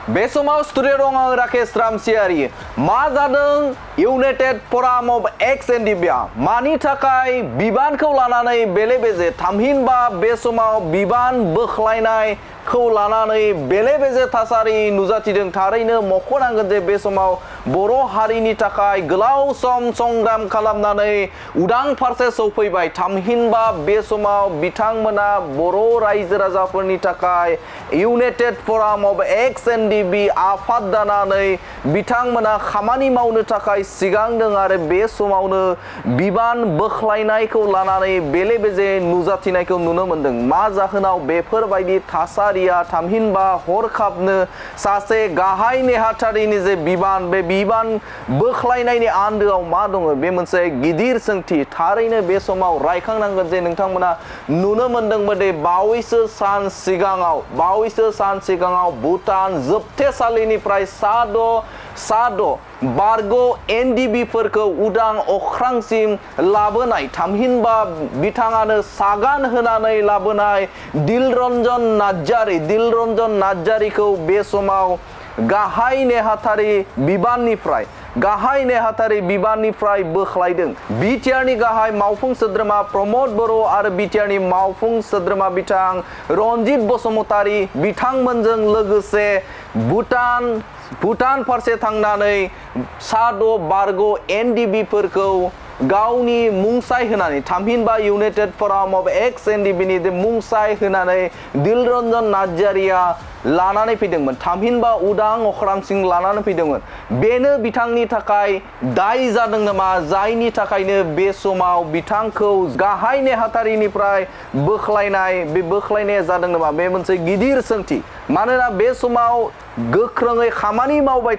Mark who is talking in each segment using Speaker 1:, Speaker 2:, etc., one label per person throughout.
Speaker 1: बे समाव स्टुडिअ दं आं राकेश रामसियारि। मा जादों इउनाइटेड फराम अफ एक्स एनडिबिआ मानि थाखाय बिबानखौ लानानै बेले बेजे थामहिनबा बे समाव बिबान बोख्लायनायखौ लानानै बेले बेजे थासारि नुजाथिदों। थारैनो मख'नांगोन जे बे समाव बर' हारिनि थाखाय गोलाव सम संग्राम खालामनानै उदां फारसे सौफैबाय। थामहिनबा बे समाव बिथांमोना बर' रायजो राजाफोरनि थाखाय इउनाइटेड फराम अफ एक्स एनडिबि आफाद दानानै बिथांमोना खामानि मावनो थाखाय सिगांदों आरो बे समावनो बिबान बोख्लायनायखौ लानानै बेले बेजे नुजाथिनायखौ नुनो मोनदों। मा जाहोनाव बेफोरबायदि थासारिया थामहिनबा हरखाबनो सासे गाहाय नेहाथारिनि जे बिबान बे बिबान बोख्लायनायनि आन्दोआव मा दङ बे मोनसे गिदिर सोंथि। थारैनो बे समाव रायखांनांगोन जे नोंथांमोना नुनो मोनदोंमोन दे बावैसो सान सिगाङाव भुटान जोबथेसालिनिफ्राय साद' बारग' एनडिबिफोरखौ उदां अख्रांसिम लाबोनाय थामहिनबा बिथाङानो सागान होनानै लाबोनाय दिलरन्जन नार्जारिखौ बे समाव गाहाय नेहाथारि बिबाननिफ्राय बोख्लायदों। बिटिआरनि गाहाय मावफुं सोद्रोमा प्रमद बर' आरो बिटिआरनि मावफुं सोद्रोमा बिथां रनजित बसुमतारी बिथांमोनजों लोगोसे भुटान फारसे थांनानै साद' बारग' एनडिबिफोरखौ गावनि मुंसाइ होनानै थामहिनबा इउनाइटेड फराम अफ एक्स एनडिबिनि मुंसाइ होनानै दिलरन्जन नार्जारिया लानानै फैदोंमोन। थामहिनबा उदां अख्रांसिम लानानै फैदोंमोन। बेनो बिथांनि थाखाय दाय जादों नामा जायनि थाखायनो बे समाव बिथांखौ गाहाय नेहाथारिनिफ्राय बोख्लायनाया जादों नामा बे मोनसे गिदिर सोंथि। मानोना बे समाव गोख्रोङै खामानि मावबाय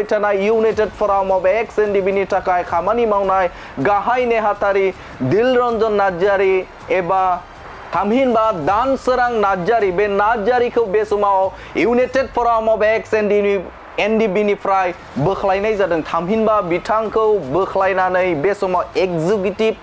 Speaker 1: थानाय इउनाइटेड फराम अफ एक्स एनडिबिनि थाखाय खामानि मावनाय गाहाय नेहाथारि दिलरन्जन नार्जारि एबा थामहिनबा दानसोरां नार्जारि बे नार्जारिखौ बे समाव इउनाइटेड फराम अफ एक्स एनडिबिनिफ्राय बोख्लायनाय जादों। थामहिनबा बिथांखौ बोख्लायनानै बे समाव एग्जिकिउटिभ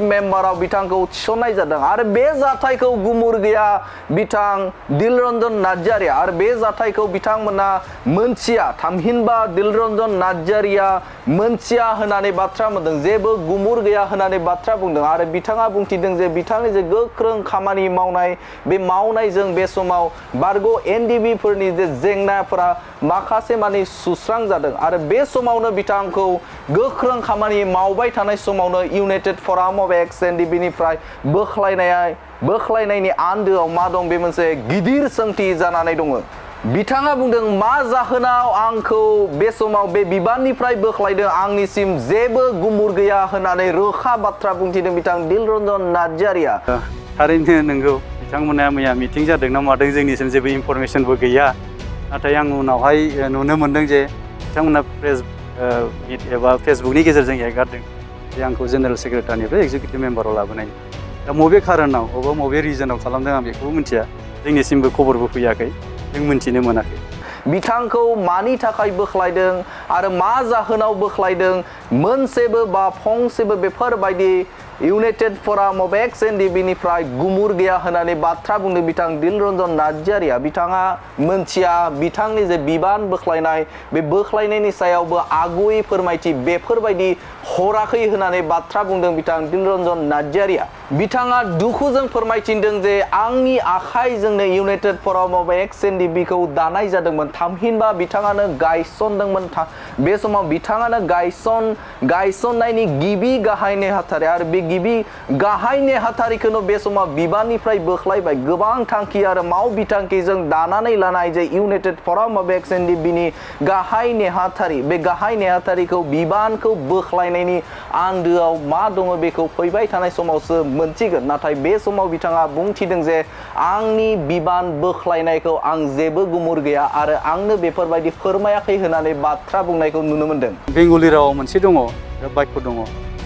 Speaker 1: मेम्बाराव बिथांखौ थिसननाय जादों आरो बे जाथायखौ गुमुर गैया बिथां दिलरन्जन नार्जारिया आरो बे जाथायखौ बिथांमोना मोनथिया। थामहिनबा दिलरन्जन नार्जारिया मोनथिया होननानै बाथ्रा बुंदों, जेबो गुमुर गैया होननानै बाथ्रा बुंदों आरो बिथाङा बुंथिदों जे बिथांनि जे गोख्रों खामानि मावनाय बे मावनायजों बे समाव बारग' एनडिबिफोरनि जे जेंनाफोरा माखासे माने सुस्रांजादों आरो बे समावनो बिथांखौ गोख्रों खामानि मावबाय थानाय समावनो इउनाइटेड फराम अफ एक्स एनडिबिनिफ्राय बोख्लायनायनि आन्दोआव मा दं बे मोनसे गिदिर सोंथि जानानै दङ। बिथाङा बुंदों मा जाहोनाव आंखौ बे समाव बे बिबाननिफ्राय बोख्लायदों आंनिसिम जेबो गुमुर गैया होननानै रोखा बाथ्रा बुंथिदों बिथां दिलरन्जन नार्जारिया।
Speaker 2: थारैनो नंगौ बिथांमोना मैया मिटिं जादों ना मादों जोंनिसिम जेबो इनफरमेसनबो गैया। नाथाय आं उनावहाय नुनो मोनदों जे बिथांमोना फेसबुकनि गेजेरजों एगारदों जे आंखौ जेनेरेल सेक्रेटारिनिफ्राय एक्जिकिउटिभ मेम्बाराव लाबोनाय। दा बबे खारनाव बबे रिजनाव खालामदों आं बेखौबो मिथिया। जोंनिसिमबो खबरबो फैयाखै, जों मिन्थिनो मोनाखै।
Speaker 1: बिथांखौ मानि थाखाय बोख्लायदों आरो मा जाहोनाव बोख्लायदों मोनसेबो बा फंसेबो बेफोरबायदि इउनाइटेड फराम अफ एक्स एनडिबिनिफ्राय गुमुर गैया होननानै बाथ्रा बुंदों बिथां दिलरन्जन नार्जारिया। बिथाङा मोनथिया बिथांनि जे बिबान बोख्लायनाय बे बोख्लायनायनि सायावबो आगुयै फोरमायथि बेफोरबायदि हराखै होननानै बाथ्रा बुंदों बिथां दिलरन्जन नार्जारिया। बिथाङा दुखुजों फोरमायथिदों जे आंनि आखाइजोंनो इउनाइटेड फराम अफ एक्स एनडिबिखौ दानाय जादोंमोन। थामहिनबा बिथाङानो गायसनदोंमोन। बे समाव बिथाङानो गायसननायनि गिबि गाहाय नेहाथारि आरो बे गिबि गाहाय नेहाथारिखौनो बे समाव बिबाननिफ्राय बोख्लायबाय। गोबां थांखि आरो माव बिथांखिजों दानानै लानाय जे इउनाइटेड फराम अफ एक्स एनडिबिनि गाहाय नेहाथारि बे गाहाय नेहाथारिखौ बिबानखौ बोख्लायनायनि आन्दोआव मा दङ बेखौ फैबाय थानाय समावसो मोनथिगोन। नाथाय बे समाव बिथाङा बुंथिदों जे आंनि बिबान बोख्लायनायखौ आं जेबो गुमुर गैया आरो आंनो बेफोरबायदि फोरमायाखै होननानै बाथ्रा बुंनायखौ नुनो मोनदों।
Speaker 2: बेंगलि रावाव मोनसे दङ बाक्य दङ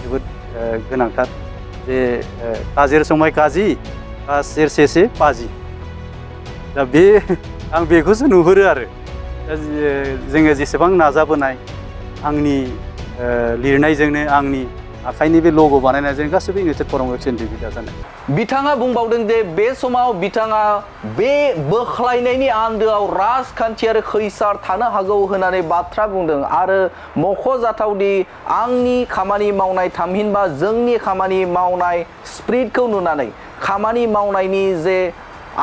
Speaker 2: जोबोद गोनांथार जे काजेर समाय काजि काजेर सेसे पाजि। दा बे आं बेखौसो नुहुरो आरो जोङो जेसेबां नाजाबोनाय आंनि लिरनायजोंनो आंनि आखाइनि बे लग' बानायनायजों गासैबो इउनाइटेड फराम वर्कस एनडिबि दाजानाय।
Speaker 1: बिथाङा बुंबावदों जे बे समाव बिथाङा बे बोख्लायनायनि आन्दोआव राजखान्थियारि खैसार थानो हागौ होननानै बाथ्रा बुंदों आरो मख'जाथावदि आंनि खामानि मावनाय थामहिनबा जोंनि खामानि मावनाय स्पिरिटखौ नुनानै खामानि मावनायनि जे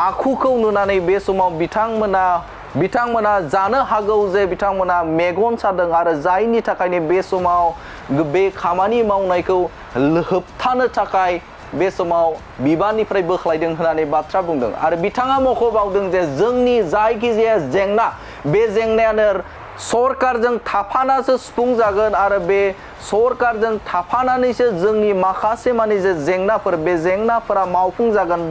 Speaker 1: आखुखौ नुनानै बे समाव बिथांमोना जानो हागौ जे बिथांमोना मेगन सादों आरो जायनि थाखायनो बे समाव बे खामानि मावनायखौ होबथानो थाखाय बे समाव बिबाननिफ्राय बोख्लायदों होननानै बाथ्रा बुंदों आरो बिथाङा मख'बावदों जे जोंनि जायखिजाया जेंना बे जेंनायानो सरकारजों थाफानासो सुफुंजागोन आरो बे सरकारजों थाफानानैसो जोंनि माखासे मानि जे जेंनाफोर बे जेंनाफोरा मावफुंजागोन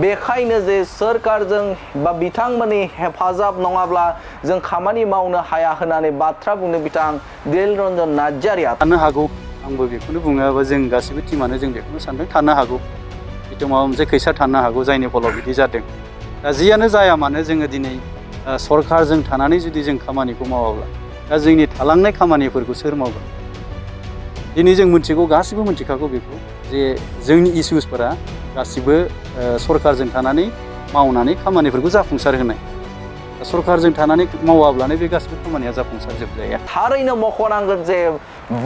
Speaker 1: बेखायनो जे सरकारजों बा बिथांमोननि हेफाजाब नङाब्ला जों खामानि मावनो हाया होननानै बाथ्रा बुंदों बिथां दिलरन्जन नार्जारिया।
Speaker 2: थानो हागौ आंबो बेखौनो बुङो जों गासिबो टिमानो जों बेखौनो सानदों थानो हागौ बिथ' माबा मोनसे खैसार थानो हागौ जायनि फलाव बिदि जादों। दा जियानो जाया मानो जोङो दिनै सरकारजों थानानै जुदि जों खामानिखौ मावाब्ला दा जोंनि थालांनाय खामानिफोरखौ सोर मावगोन? दिनै जों मिथिगौ गासिबो मिथिखागौ बेखौ जे जोंनि इस्युसफोरा गासिबो सरकारजों थानानै मावनानै खामानिफोरखौ जाफुंसार होनाय। सरकारजों थानानै मावाब्लानो बे गासिबो खामानिया जाफुंसार जोबजाया।
Speaker 1: थारैनो मख'नांगोन जे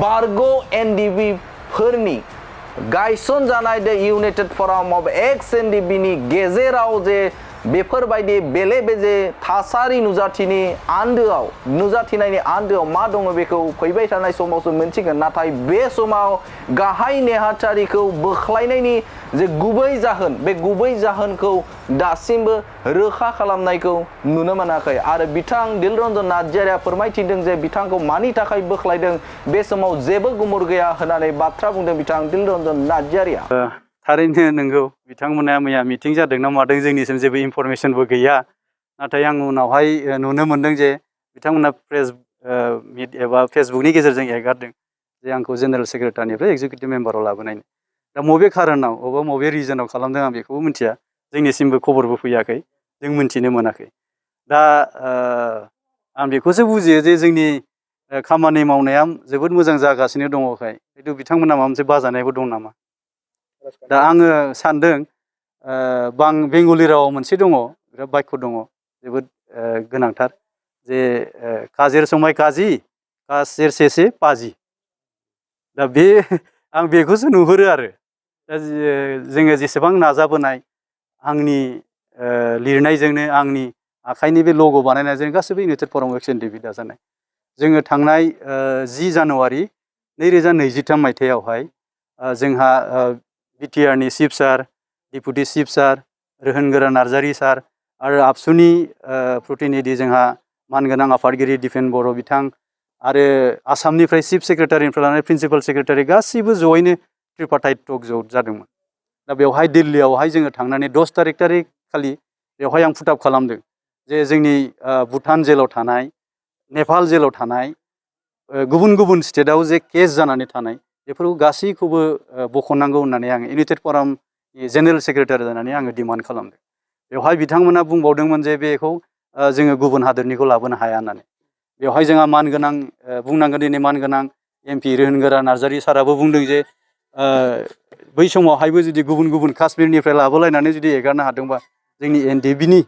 Speaker 1: बारग' एनडिबि फोरनि गायसनजानाय द इउनाइटेड फराम अफ एक्स एनडिबिनि गेजेराव जे बेफोरबायदि बेले बेजे थासारि नुजाथिनायनि आन्दोआव मा दङ बेखौ फैबाय थानाय समावसो मोनथिगोन। नाथाय बे समाव गाहाय नेहाथारिखौ बोख्लायनायनि जे गुबै जाहोन बे गुबै जाहोनखौ दासिमबो रोखा खालामनायखौ नुनो मोनाखै आरो बिथां दिलरन्जन नार्जारिया फोरमायथिदों जे बिथांखौ मानि थाखाय बोख्लायदों बे समाव जेबो गुमुर गैया होननानै बाथ्रा बुंदों बिथां दिलरन्जन नार्जारिया।
Speaker 2: थारैनो नंगौ बिथांमोना मैया मिटिं जादों ना मादों जोंनिसिम जेबो इनफरमेसनबो गैया। नाथाय आं उनावहाय नुनो मोनदों जे बिथांमोना प्रेस मिट एबा फेसबुकनि गेजेरजों एगारदों जे आंखौ जेनेरेल सेक्रेटारिनिफ्राय एक्जिकिउटिभ मेम्बाराव लाबोनायनि। दा बबे खारनाव बबे रिजनाव खालामदों आं बेखौबो मिथिया, जोंनिसिमबो खबरबो फैयाखै, जों मिन्थिनो मोनाखै। दा आं बेखौसो बुजियो जे जोंनि खामानि मावनाया जोबोद मोजां जागासिनो दङखाय खिन्थु बिथांमोना माबा मोनसे बाजानायबो दं नामा। दा आङो सानदों बेंगलि रावाव मोनसे दङ, बिराद बाक्य दङ जोबोद गोनांथार जे काजेर समाय काजि का सेर सेसे पाजि। दा आं बेखौसो नुहुरो आरो दा जोङो जेसेबां नाजाबोनाय आंनि लिरनायजोंनो आंनि आखाइनि बे लग' बानायनायजों गासैबो इउनाइटेड फराम वर्कस एनडिबि दाजानाय। जोङो थांनाय 10 जानुवारि 2023 मायथाइयावहाय जोंहा बिटिआरनि चिफ सार, डिपुटि चिफ सार, रोहोनगोरा नार्जारि सार आरो आबसुनि प्रतिनिधि जोंहा मानगोनां आफादगिरि दिपेन बर' बिथां आरो आसामनिफ्राय चिफ सेक्रेटारिनिफ्राय लानानै प्रिन्सिपाल सेक्रेटारि गासिबो जयैनो ट्रिपार्टाइट टक जादोंमोन। दा बेवहाय दिल्लीयावहाय जोङो थांनानै 10 तारिख खालि बेवहाय आं फुटाप खालामदों जे जोंनि भुटान जेलाव थानाय, नेपाल जेलाव थानाय, गुबुन गुबुन स्टेटआव जे केस जानानै थानाय बेफोरखौ गासैखौबो बख'नांगौ होननानै आङो इउनाइटेड फरामनि जेनेरेल सेक्रेटारि जानानै आङो डिमान्ड खालामदों। बेवहाय बिथांमोना बुंबावदोंमोन जे बेखौ जोङो गुबुन हादोरनिखौ लाबोनो हाया होननानै। बेवहाय जोंहा मानगोनां बुंनांगोन दिनै मानगोनां एमपि रोहोनगोरा नार्जारि साराबो बुंदों जे बै समावहायबो जुदि गुबुन गुबुन काश्मीरनिफ्राय लाबोलायनानै जुदि एगारनो हादोंबा जोंनि एनडिएफबिनि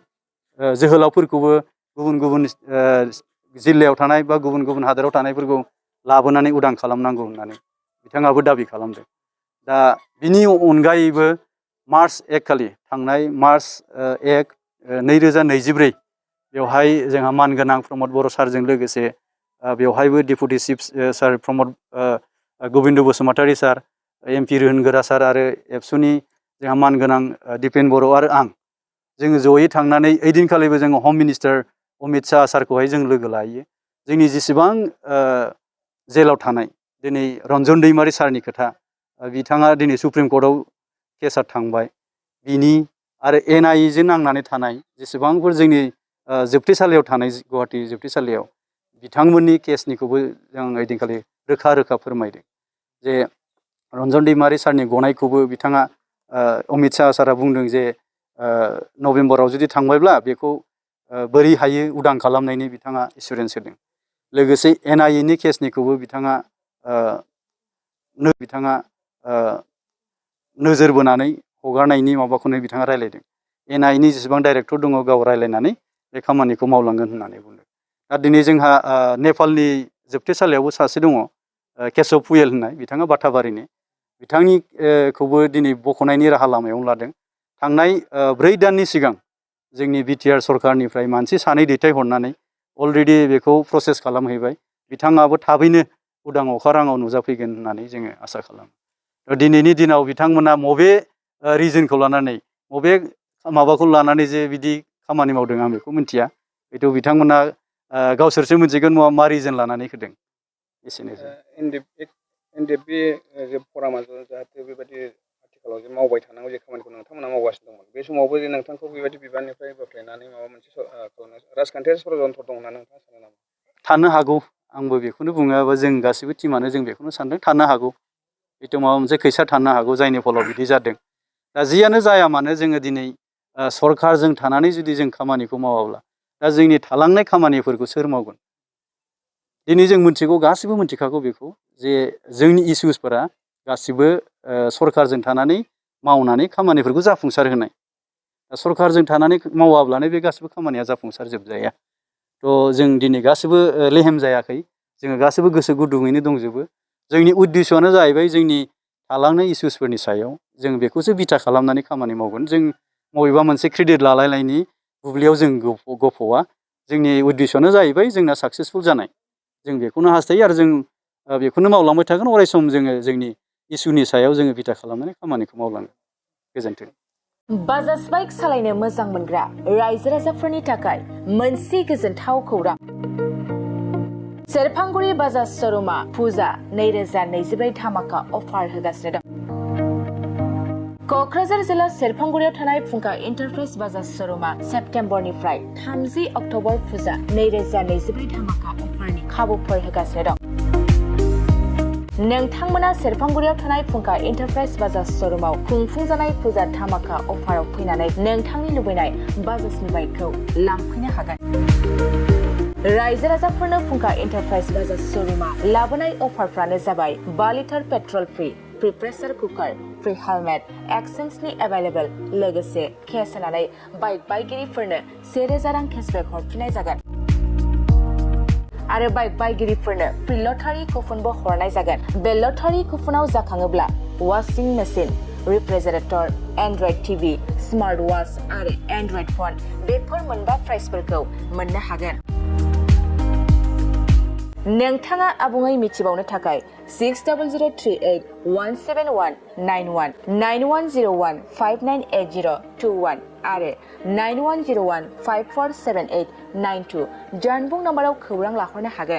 Speaker 2: जोहोलावफोरखौबो गुबुन गुबुन जिल्लायाव थानाय बा गुबुन गुबुन हादोराव थानायफोरखौ लाबोनानै उदां खालामनांगौ होननानै बिथाङाबो दाबि खालामदों। दा बिनि अनगायैबो मार्च 1 खालि थांनाय मार्च 1, 2024 बेवहाय जोंहा मानगोनां प्रमद बर' सारजों लोगोसे बेवहायबो डिपुटि चिफ सार प्रमद गबिन्द बसुमतारी सार, एमपि रोहोनगोरा सार आरो एबसुनि जोंहा मानगोनां दिपेन बर' आरो आं जोङो जयै थांनानै ओइदिनखालिबो जोङो हम मिनिस्टार अमित शाह सारखौहाय जों लोगो लायो। जोंनि जेसेबां जेलाव थानाय दिनै रन्जन दैमारि सारनि खोथा, बिथाङा दिनै सुप्रिम कर्टआव केसा थांबाय, बिनि आरो एनआइएजों नांनानै थानाय जेसेबांफोर जोंनि जोबथेसालियाव थानाय गुवाहाटि जोबथेसालियाव बिथांमोननि केसनिखौबो जों ओइदिनखालि रोखा रोखा फोरमायदों जे रन्जन दैमारि सारनि गनायखौबो बिथाङा अमित शाह सारा बुंदों जे नभेम्बराव जुदि थांबायब्ला बेखौ बोरै हायो उदां खालामनायनि बिथाङा एसुरेन्स होदों। लोगोसे एनआइएनि केसनिखौबो बिथाङा बिथाङा नोजोर बोनानै हगारनायनि माबाखौनो बिथाङा रायलायदों। एनआइनि जेसेबां डाइरेक्टर दङ गाव रायलायनानै बे खामानिखौ मावलांगोन होननानै बुंदों। दा दिनै जोंहा नेपालनि जोबथेसालियावबो सासे दङ केशव पुयेल होननाय बिथाङा बाथाबारिनि बिथांनि खौबो दिनै बख'नायनि राहा लामायाव लादों। थांनाय 4 दाननि सिगां जोंनि बिटिआर सरकारनिफ्राय मानसि सानै दैथायहरनानै अलरेडि बेखौ प्रसेस खालामहैबाय। बिथाङाबो थाबैनो उदां अखाराङाव नुजाफैगोन होननानै जोङो आसा खालामो। दिनैनि दिनाव बिथांमोना मबे रिजनखौ लानानै मबे माबाखौ लानानै जे बिदि खामानि मावदों आं बेखौ मिथिया। हयथ' बिथांमोना गावसोरसो मिथिगोन मा रिजन लानानै होदों। एसेनोसै।
Speaker 3: एनडिएफबि जे फरामा जाहाथे बेबायदि आथिखालाव जे मावबाय थानांगौ जे खामानिखौ नोंथांमोना मावगासिनो दंमोन बे समावबो जे नोंथांखौ बेबायदि बिबाननिफ्राय बोख्लायनानै माबा मोनसे राजखान्थियारि षड़यन्त्र दं होनना नोंथाङा सानो नामा?
Speaker 2: थानो हागौ। आंबो बेखौनो बुङो जों गासैबो टिमानो जों बेखौनो सानदों थानो हागौ। हयथ' माबा मोनसे खैसा थानो हागौ जायनि फलाव बिदि जादों। दा जियानो जाया मानो जोङो दिनै सरकारजों थानानै जुदि जों खामानिखौ मावाब्ला दा जोंनि थालांनाय खामानिफोरखौ सोर मावगोन? दिनै जों मिथिगौ गासिबो मिथिखागौ बेखौ जे जोंनि इसुसफोरा गासिबो सरकारजों थानानै मावनानै खामानिफोरखौ जाफुंसार होनाय। सरकारजों थानानै मावाब्लानो बे गासिबो खामानिया जाफुंसार जोबजाया। थ' जों दिनै गासिबो लेहेम जायाखै। जोङो गासिबो गोसो गुदुङैनो दंजोबो। जोंनि उद्देश्यआनो जाहैबाय जोंनि थालांनाय इसुसफोरनि सायाव जों बेखौसो बिथा खालामनानै खामानि मावगोन। जों बबेबा मोनसे क्रेडिट लालायनायनि बुब्लियाव जों गफ'आ। जोंनि उद्देश्यआनो जाहैबाय जोंना साक्सेसफुल जानाय। जों बेखौनो हास्थायो आरो जों बेखौनो मावलांबाय थागोन। अराय सम जोङो जोंनि इसुनि सायाव जोङो बिथा खालामनानै खामानिखौ मावलांगोन। गोजोन्थों।
Speaker 4: बाजाज बाइक सालायनो मोजां मोनग्रा रायजो राजाफोरनि थाखाय मोनसे गोजोनथाव खौरां। सेरफांगुरि बाजाज श'रुमा फुजा 2024 धामाका अफार होगासिनो दं। क'क्राझार जिल्ला सेरफांगुरियाव थानाय फुंखा एन्टारप्राइज बाजाज श'रुमा सेप्तेम्बरनिफ्राय 30 अक्ट'बर फुजा 2024 धामाका अफारनि खाबुफोर होगासिनो दं। नोंथांमोना सेरफांगुरियाव थानाय फुंखा एन्टारप्राइज बाजाज श'रुमाव खुंफुंजानाय फुजा धामाका अफाराव फैनानै नोंथांनि लुबैनाय बाजाजनि बाइकखौ लांफैनो हागोन। रायजो राजाफोरनो फुंखा एन्टारप्राइज बाजाज श'रुमा लाबोनाय अफारफ्रानो जाबाय 5 litre petrol free pressure cooker, free helmet, एक्सचेन्जनि एभेलेबल, लोगोसे केस होनानै बाइक बायगिरिफोरनो 1000 रां केसबेक हरफिननाय जागोन। आरो बाइक बायगिरिफोरनो फ्रि लटारि कुपनबो हरनाय जागोन। बे लटारि कुपनाव जाखाङोब्ला washing machine, refrigerator, android TV, smart watch आरो एन्ड्रइड फन बेफोर मोनबा प्राइजफोरखौ मोननो हागोन। नोंथाङा आबुङै मिथिबावनो थाखाय 6003817191 9101598021 आरो 9101547892 जानबुं नाम्बाराव खौरां लाहरनो हागोन।